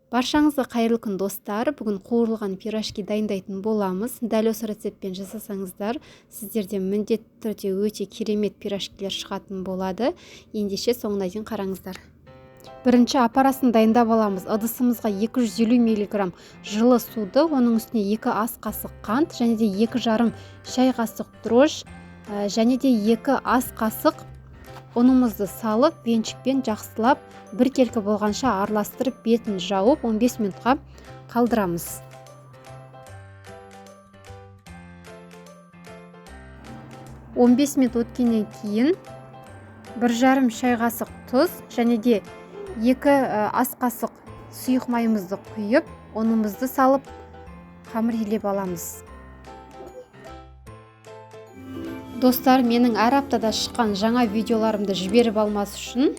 Баршаңызға қайырлы күн, достар. Бүгін қуырылған пирожки дайындайтын боламыз. Дәл осы рецептпен жасасаңыздар, сіздерде міндетті түрде өте керемет пирожкилер шығатын болады. Ендеше соңына дейін қараңыздар. Бірінші апарасын дайындап аламыз. Ыдысымызға 250 миллиграмм жылы суды, оның үстіне 2 ас қасық қант және де 2,5 шай қасық дрожж, және де 2 ас қасық ұнымызды салып, венчикпен жақсылап біркелкі болғанша араластырып, бетін жауып 15 минутқа қалдырамыз. 15 минут өткеннен кейін 1,5 шай қасық тұз және де 2 ас қасық сұйық майымызды құйып, ұнымызды салып қамыр илеп аламыз. Достар, менің әр аптада шыққан жаңа видеоларымды жіберіп алмас үшін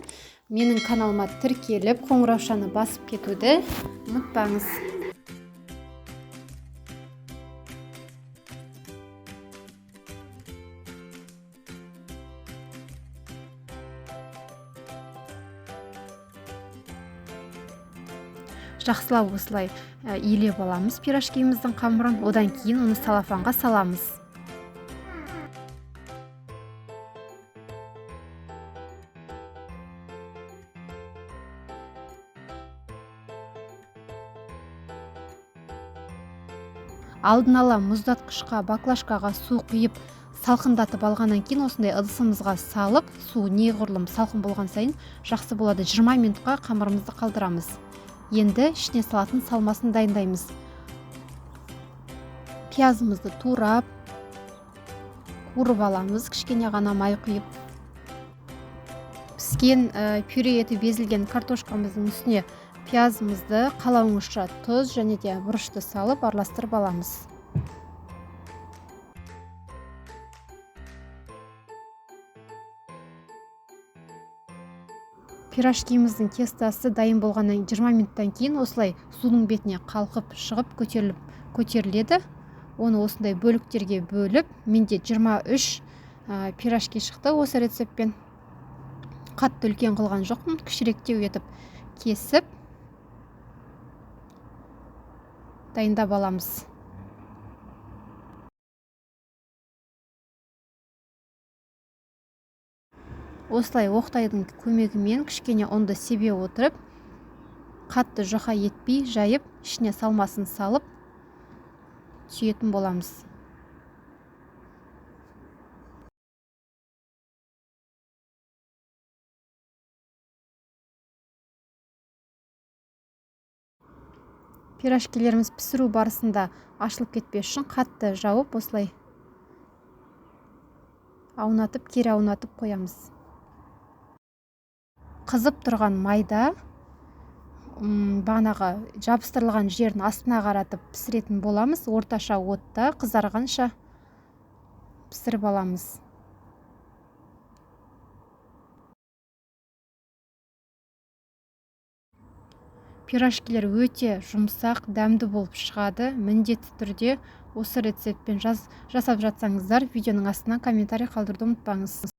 менің каналыма тіркеліп, қоңыраушаны басып кетуді ұмытпаңыз. Жақсылап осылай илеп аламыз пирожкиміздің қамырын, одан кейін оны салафанға саламыз. Алдын ала мұздатқышқа, баклажкаға су құйып, салқындатып алғаннан кейін осындай ыдысымызға салып, су неғұрлым салқын болған сайын жақсы болады. 20 минутқа қамырымызды қалдырамыз. Енді ішіне салатын салмасын дайындаймыз. Пиязымызды турап, қуырып аламыз, кішкене ғана май құйып. Піскен пюре етіп езілген картошкамыздың үстіне пиязымызды, қалауыңызша тұз және де бұрышты салып араластырып аламыз. Пирожкиміздің тестасы дайын болғаннан 20 минуттан кейін осылай судың бетіне қалқып шығып көтеріледі. Оны осындай бөліктерге бөліп, менде 23 пирожки шықты осы рецептпен. Қатты үлкен қылған жоқпын, кішіректеу етіп кесіп дайындап аламыз. Осылай оқтайдың көмегімен кішкене ұнды себе отырып, қатты жұқа етпей жайып, ішіне салмасын салып түйетін боламыз. Пирожкилеріміз пісіру барысында ашылып кетпес үшін қатты жауып, осылай аунатып, кері аунатып қоямыз. Қызып тұрған майда, бағанағы жабыстырылған жерін астына қаратып пісіретін боламыз. Орташа отта қызарғанша пісіріп аламыз. Пирожкилер өте жұмсақ, дәмді болып шығады. Міндетті түрде осы рецептпен жасап жатсаңыздар, видеоның астына комментарий қалдыруды ұмытпаңыз.